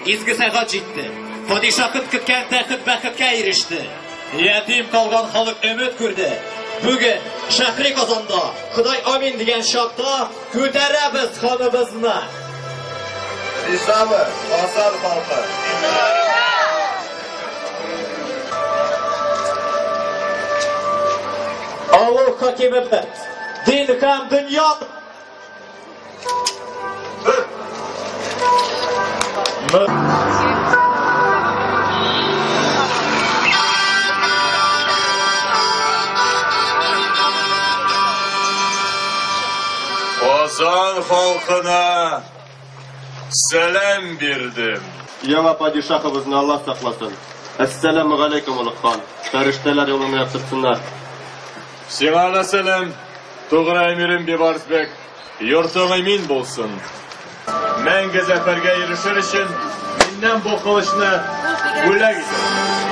Изге сәгать җитте. Падишахым көткән тәхет бәхеткә иреште. Ятим калган халык өмет күрде. Бүген Шәһри Казанда Ходай амин дигән чакта күтәрәбез ханыбызны. Ризамы, Казан халкы? Авыл хакимебез, дин һәм дөнья Казан халкына сәлам бирдем. Яңа падишаһыбызны Аллаһ сакласын. Әссәламү галәйкүм, олуг хан. Фәрештәләр юлыңны яктыртсыннар. Сиңа да сәлам, тугры әмирем Бибарсбек. Йортың имин булсын. Мәңге зәфәргә ирешер өчен миннән бу кылычны бүләк итәм.